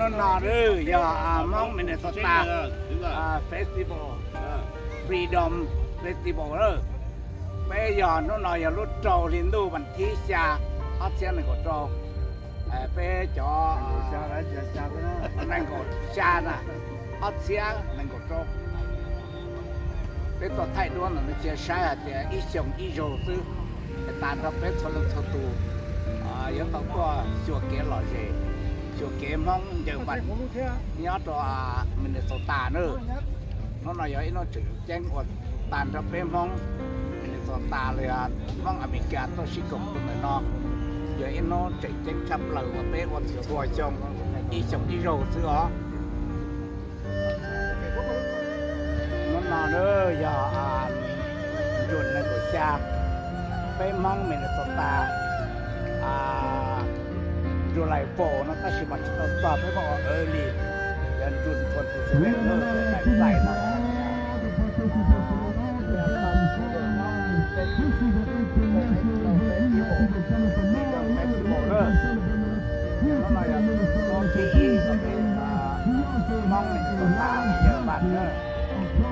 Hnub no yog Hmoob Minnesota Festival, Freedom Festival. Peb yog hnub no yog lub rau hli ntuj vas thib xya, ob txhiab nees nkaum rau. Peb cov nees nkaum xya na, ob txhiab nees nkaum rau. Peb tuaj thaij duab no cia saib hais tias ib xyoos ib zaug xwb, es tas nrho peb txhua leej txhua tus yuav tau tuaj xyuas kev lom zem, xyuas kev Hmoob ncaws npas nyob rau Minnesota na. Hnub no yog ib hnub tseem ceeb uas tas nrho peb Hmoob Minnesota los yog Hmoob Amelikas tuaj sib koom rau ntawm no. Yog ib hnub tseem ceeb tshaj plaws uas peb ua txhua xyoo, ib xyoos ib zaug xwb os. Hnub no yog nruas nees nkaum xya, peb Hmoob Minnesota, July four no tab sis mas tsis tau txog, peb muab ua early, yog nruas twenty seven no, daim xais no. Hnub no yog hnub thib ib rau peb Hmoob Minnesota ncaws npas na.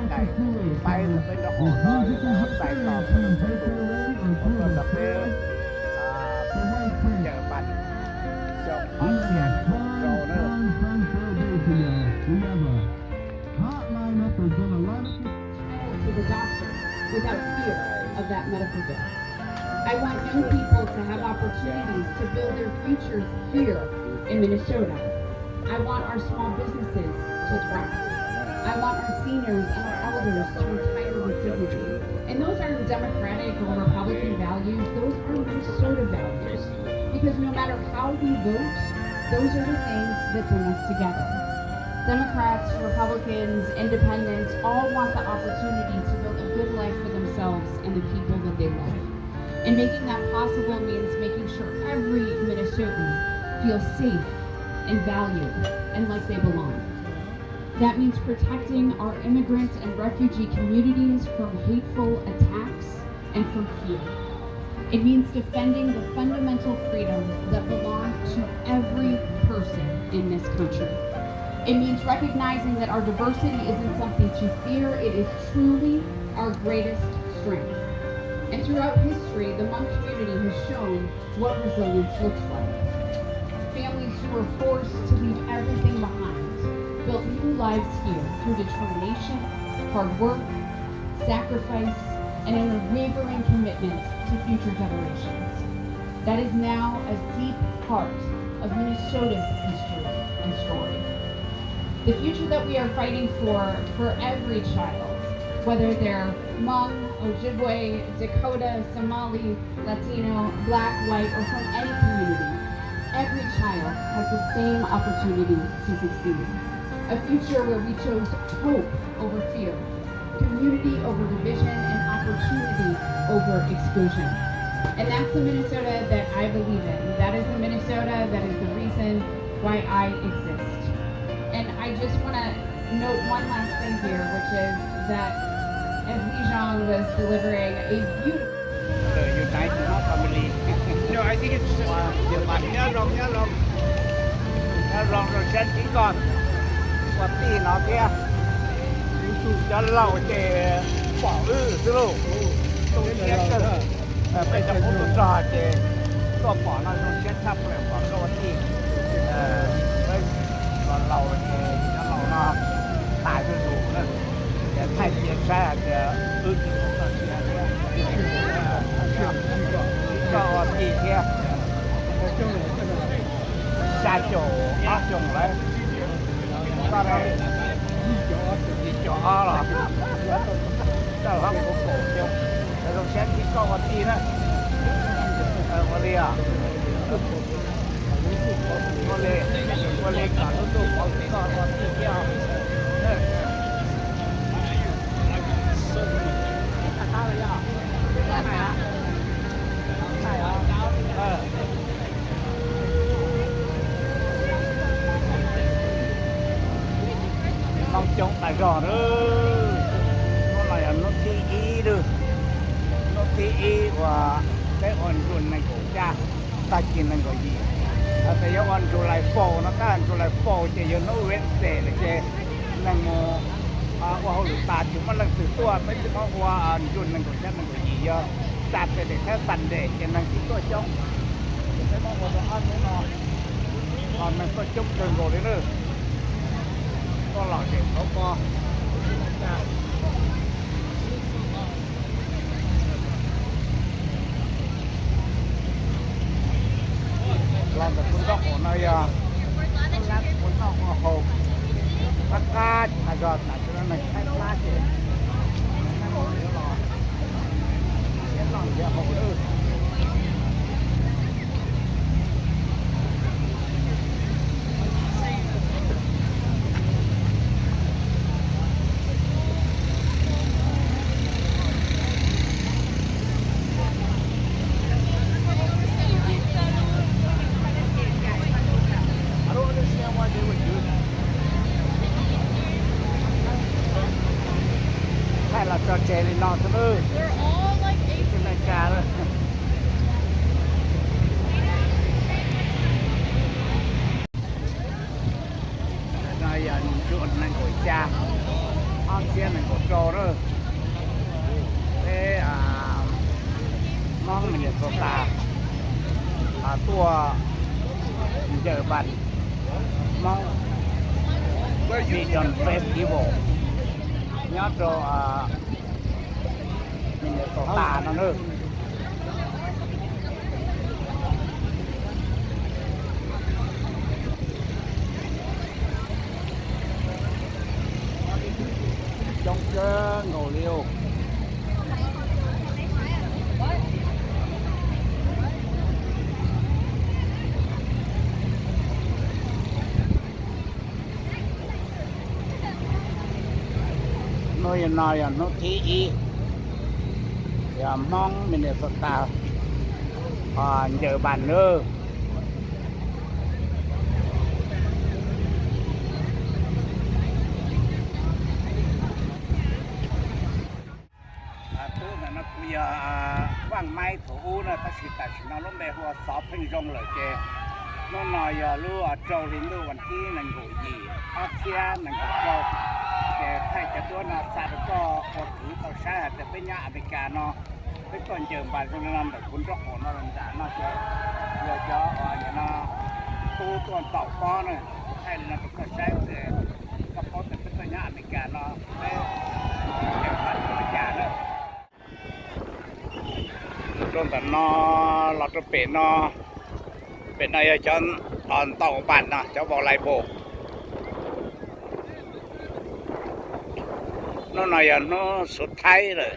Daim paib rau peb nraub qaum no yog daim txais tos txhua leej txhua tus, ua rau peb ncaws npas xyoo ob txhiab nees nkaum rau na. To the doctor without fear of that medical bill. I want young people to have opportunities to build their futures here in Minnesota. I want our small businesses to thrive. I want our seniors and our elders to retire with dignity. And those aren't Democratic or Republican values, those are Minnesota values. Because no matter how we vote, those are the things that bring us together. Democrats, Republicans, independents all want the opportunity to build a good life for themselves and the people that they love. And making that possible means making sure every Minnesotan feels safe and valued and like they belong. That means protecting our immigrant and refugee communities from hateful attacks and from fear. It means defending the fundamental freedoms that belong to every person in this country. It means recognizing that our diversity isn't something to fear, it is truly our greatest strength. And throughout history, the Hmong community has shown what resilience looks like. Families who were forced to leave everything behind built new lives here through determination, hard work, sacrifice, and an unwavering commitment to future generations. That is now a deep part of Minnesota's history and story. The future that we are fighting for, for every child, whether they're Hmong, Ojibwe, Dakota, Somali, Latino, Black, White, or from any community, every child has the same opportunity to succeed. A future where we chose hope over fear, community over division, and opportunity over exclusion. And that's the Minnesota that I believe in. That is the Minnesota that is the reason why I exist. And I just want to note one last thing here, which is that as Bijan was delivering a beautiful Nyob zoo, nyob zoo rau siab ntsib koj ua tij no thiab. Cov laus ces pom wb xwb lauj, tu siab kawg. Peb cov qub tub rog ces tuaj pom no zoo siab tshaj plaws pom koj ua tij. Cov laus ces cov laus no tas zuj zus na, ces thaij cia saib hais tias wb tsis tau txoj sia thiab, koj ua tij thiab. Xya caum ob xyoos lawm, koj yim caum ob los, koj hlob kuv kaum xyoo, zoo siab ntsib koj ua tij na. Ua li os, ua li, ua li kom lub ntuj pov hwm koj ua tij thiab os. Hmoob coob tas zog na. Hnub no yog hnub thib ib, hnub thib ib uas peb ua nruas nees nkaum xya, tag kis nees nkaum yim. Tes yog ua July four no, tab July four ces yog hnub Wednesday lawm ces neeg mus ua hauj lwm tas tsis muaj leej twg tuaj, peb tsis muab ua June nees nkaum xya nees nkaum yim yog Saturday thiab Sunday ces neeg tsis tuaj coob. Ces peb muab ua rau ob hnub no, neeg tuaj coob kawg nkaus li na. Tuaj los ces thov ko. Los ntawm kuv nraub qaum no yog kuv noj ua haus qab qab tas zog, tam sim no neeg tshaib plab ces los nrhiav noj nrhiav haus lawm. Thaij los tso tseg li no xwb lawm. Tsis tau cas lawm. No yog June nees nkaum xya, ob txhiab nees nkaum rau na. Peb Hmoob Minnesota tuaj ncaws npas Hmoob Freedom Festival nyob rau Minnesota no na. Coob kawg nkaus li. Hnub no yog hnub thib ib, yog Hmoob Minnesota ncaws npas nawb. Tub ntawm no kuv yog Vaj Maib thaum ub na, tab sis tam sim no lub npe hu ua Xov Pheej Zoo lawm ces hnub no yog lub rau hli ntuj vas thib nees nkaum yim ob txhiab nees nkaum rau, ces thaij cov duab no xa rau koj ua kwv tau saib hais tias peb nyob Amelikas no peb tuaj ncaws npas zoo li no ntawm kuv nraub qaum no los nram no ces yog cov no tub tuaj ntaus pob na, thaij li no rau koj saib ces koj paub tias peb tuaj nyob Amelikas no peb ncaws npas zoo li cas na. Rau ntawm no los rau pem no, pem no yog cov ntaus npas no, cov volleyball. Hnub no yog hnub xub thaib lawm,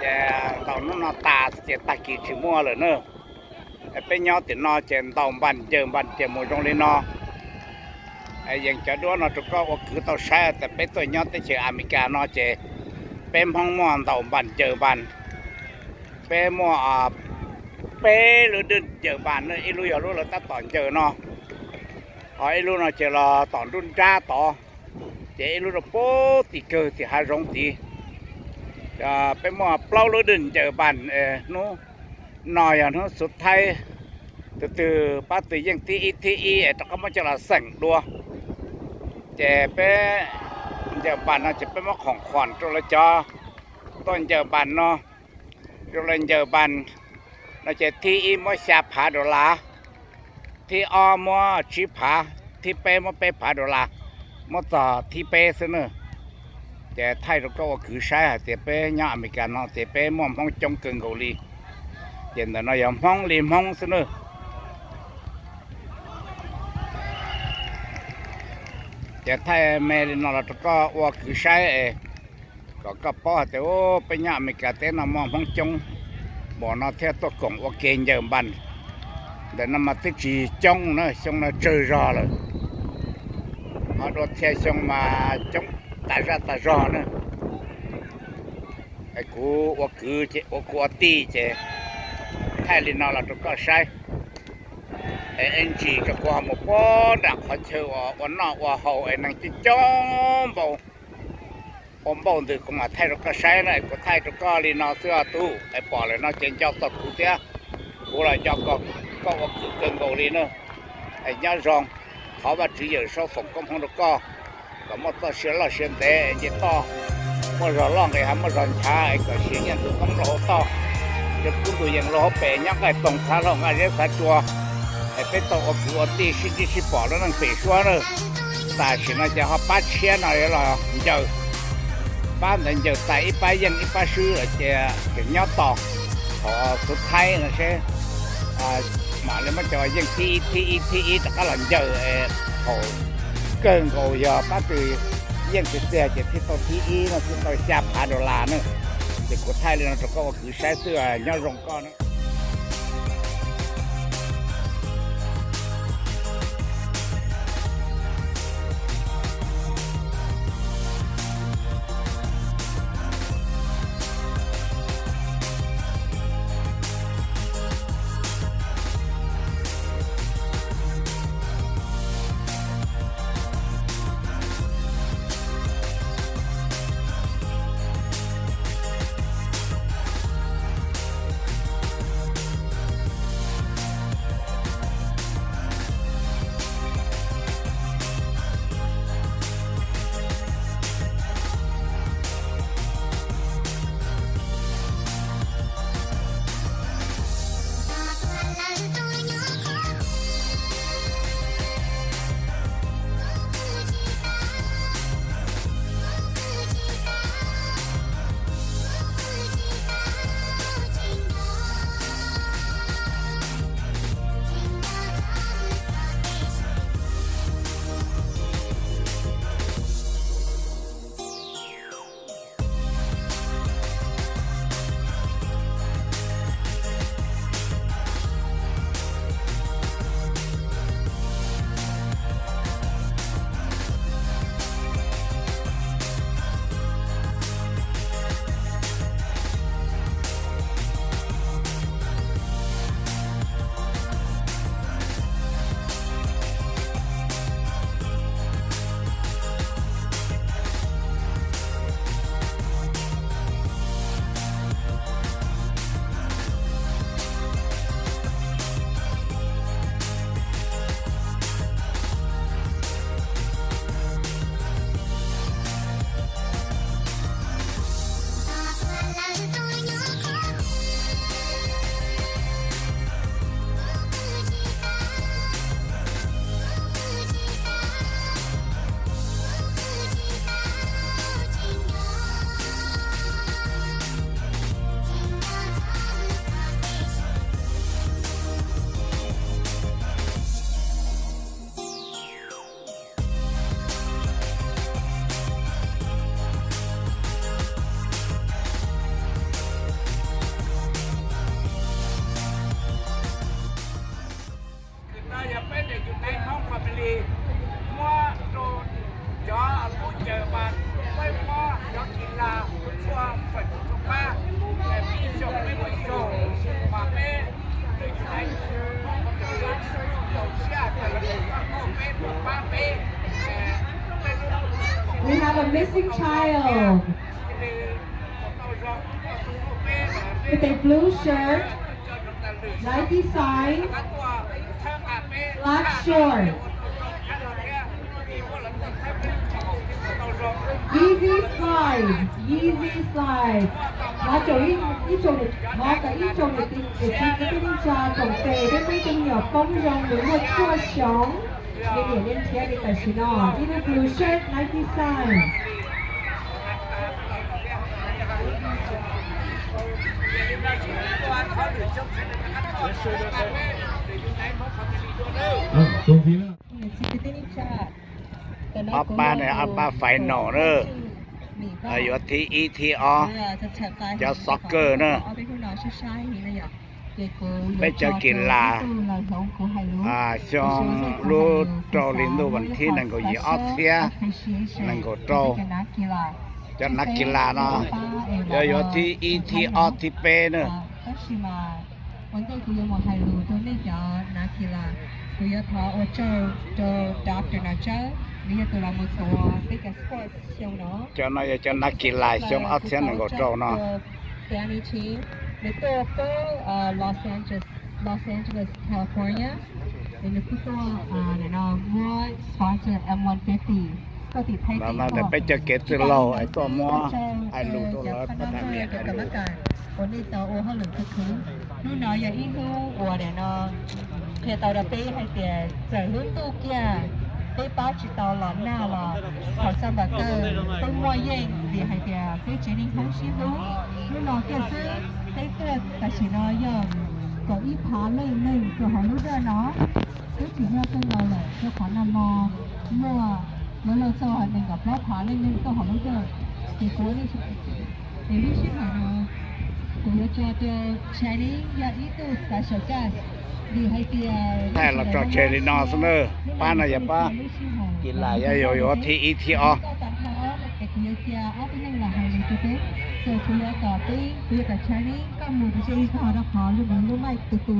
ces ntaus hnub no tas ces tag kis tsis muaj lawm na. Peb nyob tim no ces ntaus npas ncaws npas ces mus zoo li no. Yees cov duab no rau koj ua kwv tau saib tias peb tuaj nyob teb chaws Amelikas no ces peb Hmoob muaj ntaus npas ncaws npas. Peb muaj peb lub dwj ncaws npas na, ib lub yog lub lawv tab tom ncaws no, ho ib lub no ces los tom nruab nrab tod, ces ib lub rau pem tim kawg tim hav zoov tid. Peb muaj plaub lub dwj ncaws npas. Hnub no yog hnub xub thaib, tus twg pab tus yeej thib ib thib ib es rov qab muab coj los xeem dua. Ces peb ncaws npas no ces peb muab khoom khoom rau lawv cov tuaj ncaws npas no, rau lawv ncaws npas no ces thib ib muab xya phav dollar, thib ob muab tsib phav, thib peb muab peb phav dollar, muab txog thib peb xwb na. Ces thaij rau koj ua kwv saib hais tias peb nyob Amelikas no ces peb muaj Hmoob coob kawg nkaus li. Ces ntawm no yog Hmoob li Hmoob xwb na. Ces thaij me li no los rau koj ua kwv saib es kom koj paub hais tias peb nyob Amelikas teb no muaj Hmoob coob npaum no thiaj tuaj koom ua ke ncaws npas. Ntawm no mas twb tsis coob na, xyoo no tsawg zog lawm, ho dua txhia xyoo mas coob tas zaj tas zog na. Kuv ua kwv ces ua kuv ua tij ces thaij li no los rau koj saib. Es ntsis rau kuv ho mus puag nram qhov chaw uas ua noj ua haus es neeg coob coob npaum, ua npaum ntws kuv mam thaij rau koj saib na. Kuv thaij rau koj li no xwb os tub, es pom lawm no ces nco txog kuv thiab, kuv los nco koj ua kwv kawg nkaus li na. Nyob zoo, thov Vajtswv yawm saub foom koob hmoov rau koj, kom muaj txoj sia loj sia ntev nce toj, muaj zog loj nqis hav, muaj zog nchav, kom siav nyiaj ntxwv qoob rau hauv toj, cov kub ntug yees luag hauv pes, nyob nqaij toog txhav hlau nqaij zeb txhav tsua, es peb tau ua kwv ua tij sib ntsib sib pom lub neej pem suab na. Tam sim no ces ho pab tshiab no yuav los ncaws, pab ntawd ncaws tas ib pab yeej ib pab swb lawm ces tseem nyob tos thaum xub thaib no seb mam li muab cov yeej thib ib thib ib thib ib rov qab los ncaws. Thaum kawg nkaus yog pab tw yeej tiag tiag ces thiaj tau thib ib no thiaj tau xya phav dollar na. Ces kuv thaij li no rau koj ua kwv saib xwb, nyob zoo koj na. Yog peb ntawm United Hmoob Family muab rau cov lub caws mas peb muab cov kis las txhua fawm txhua pab, peb xyoo peb muaj ib zaug mas peb ntawm United Hmoob Family tau siab tias lawv tau pab peb, pab peb. We have a missing child with a blue shirt, Nike size, black short. Yeezy slide, Yeezy slide. Thov tsoom ib, ib tsoom, thov kom ib tsoom niam txiv kwv tij neej tsa koom tes peb muaj ib tug me nyuam poob zoo nws muaj cuaj xyoos, nws niam nws nrhiav li tam sim no, ib lub blue shirt, Nike size. Ob pab ne, ob pab final na, yuav thib ib thib ob, cov soccer na. Peb cov kis las xyoo lub rau hli ntuj vas thib nees nkaum yim ob txhiab nees nkaum rau. Cov nav kis las no yuav yuav thib ib thib ob thib peb na. Ua ntej kuv yuav mus hais lus rau nej cov nav kis las, kuv yuav thov ua tsaug rau Doctor Nom Tsawb, nws yog tus los mus tuav peb cov sports xyoo no. Cov no yog cov nav kis las xyoo ob txhiab nees nkaum rau no. Nws tuaj pab Los Angeles, Los Angeles, California. Nws kuj tuaj, no muab sponsor M one fifty, koj tim Thaib teb no peb cov kev txwj laug es tuaj muab ais lus rau lawv pab tham mias ais lus. Uas nej tau ua hauj lwm khwv khwv. Hnub no yog ib hnub uas no qhia tau rau peb hais tias txawm lub ntuj kiag peb pab tsis tau los nag los thaum xav npam kawg peb muaj yeej vim hais tias peb tsev neeg Hmoob sib hlub. Hnub no kiag xwb peb tuaj tam sim no yog kaum ib phav leej neeg rau hauv lub dawj no. Twb tsis yog kawg nkaus lawm rau qhov nag hmo muaj lawv los txog nees nkaum plaub phav leej neeg tuaj hauv lub dawj. Ces kuv ua nej, es lub sij hawm no kuv yuav tso rau Chinese yog ib tug special guest, vim hais tias thaij los tso tseg li no xwb na. Pab no yog pab kis lam yog yuav yuav thib ib thib ob. Es kuv yuav cia ob peb leeg los hais lus rau peb. So kuv yuav kom peb, kuv yuav kom Chinese koj mus pes tsawg ib qho rau qhov lub, lub mic tu tu.